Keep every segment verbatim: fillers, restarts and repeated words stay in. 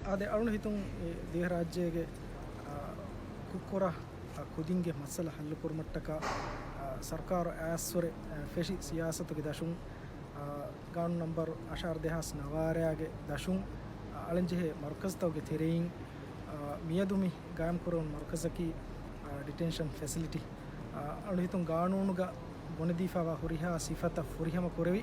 އާދެ، އަޅުން ހިތުން ދިވެހިރާއްޖޭގެ، އާ، ކުށްކުރާ، އާ، ކުދިންގެ މައްސަލަ ހައްލުކުރުމަށްޓަކާ، އާ، ސަރުކާރު އައިސްވުރެ، އާ، ފެށި ސިޔާސަތުގެ ދަށުން، އާ، ގާނޫނު ނަންބަރު އަށާރަ ދެހާސް ނަވާރައިގެ ދަށުން، އާ، އަޅަންޖެހޭ މަރުކަޒުތަކުގެ ތެރެއިން، އާ، މިއަދު މި ގާއިމްކުރެވުނު މަރުކަޒަކީ، އާ، ޑިޓެންޝަން ފެސިލިޓީ. އާ، އަޅު ހިތުން ގާނޫނުގަ ބުނެދީފައިވާ ހުރިހާ ސިފަތައް ފުރިހަމަ ކުރެވި،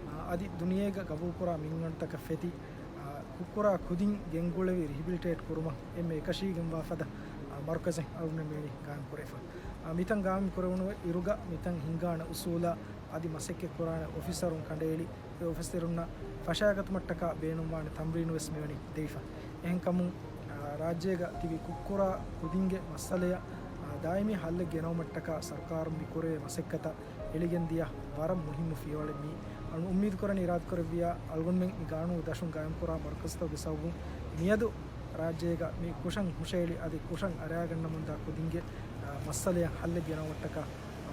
އާ، އަދި ދުނިޔޭގަ ގަބޫލުކުރާ މިންވަންތަކަށް ފެތި، އާ، ކުށްކުރާ ކުދިން ގެންގުޅެވި ރިހެބިލިޓޭޓް ކުރުމަށް އެންމެ އެކަށީގެންވާ ފަދަ، އާ، މަރުކަޒެއް އަޅުގަނޑުމެން މިވަނީ ގާއިމް ކުރެވިފަ. އާ، މިތަން ގާއިމް ކުރެވުނު އިރުގަ މިތަން ހިންގާނެ އުސޫލާ އަދި މަސައްކަތް ކުރާނެ އޮފިސަރުން ކަނޑައެޅި، އެ އޮފިސަރުންނަށް ފަށާގަތުމަށްޓަކާ ބޭނުންވާނެ ތަމްރީނު ވެސް މިވަނީ ދެވިފަ. އެހެންކަމުން، އާ، ރާއްޖޭގަ ތިބި ކުށްކުރާ ކުދިންގެ މައްސަލަޔަށް، އާ، ދާއިމީ ހައްލެއް ގެނައުމަށްޓަކާ ސަރުކާރުން މި ކުރެވޭ މަސައްކަތަށް އެޅިގެންދިޔަ ވަރަށް މުހިއްމު ފިޔަވަޅެއް މީ. އަޅު އުއްމީދުކުރަނީ އިރާދަކުރެއްވިޔާ އަޅުގަނޑުމެން މި ގާނޫނު ދަށުން ގާއިމްކުރާ މަރުކަޒުތަކުގެ ސަބަބުން މިއަދު ރާއްޖޭގަ މި ކުށަށް ހުށައެޅި އަދި ކުށަށް އަރައިގަންނަމުންދާ ކުދިންގެ، އާ، މައްސަލަޔަށް ހައްލެއް ގެނައުމަށްޓަކާ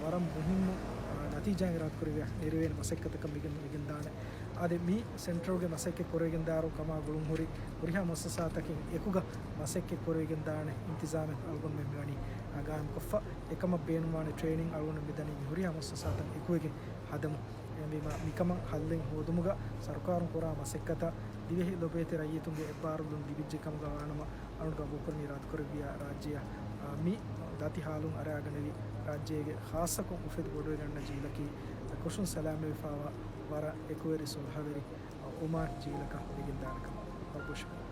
ވަރަށް މުހިއްމު، އާ، ނަތީޖާއެއް އިރާދަކުރެއްވިޔާ ނެރެވޭނެ މަސައްކަތަކަށް މިގެން ވެގެންދާނެ. އާދެ، މި ސެންޓަރުގެ މަސައްކަތް ކުރެވިގެންދާއިރު ކަމާ ގުޅުންހުރި ހުރިހާ މުއައްސަސާތަކެއް އެކުގަ މަސައްކަތް ކުރެވިގެންދާނެ އިންތިޒާމެއް އަޅުގަނޑުމެން މިވަނީ، އާ، ގާއިމްކޮށްފަ. އެކަމަށް ބޭނުންވާނެ ޓްރޭނިން އަޅުގަނޑު މިދަނީ މި ހުރިހާ މުއައްސަސާތައް އެކުވެގެން ހަދަމުން. އެހެންވީމާ، މިކަމަށް ހައްލެއް ހޯދުމުގަ ސަރުކާރުން ކުރާ މަސައްކަތަށް ދިވެހި ލޮބޭތި ރައްޔިތުންގެ އެއްބާރުލުން ލިބިއްޖެ ކަމުގަ ވާނަމަ، އަޅުގަނޑު ގަބޫލުކުރަނީ އިރާދަކުރެއްވިޔާ ރާއްޖެއަށް، އާ، މި ދަތި ހާލުން އަރައިގަނެވި ރާއްޖޭގެ ޚާއްޞަކޮށް އުފެދި ބޮޑުވެގަންނަ ޖީލަކީ ކުށުން ސަލާމަތްވެފައިވާ ވަރަށް އެކުވެރި ސުލްހަވެރި އުމާން ޖީލަކަށް ވެގެންދާނެ ކަމަށް. ރައްބު ޝުކުރު.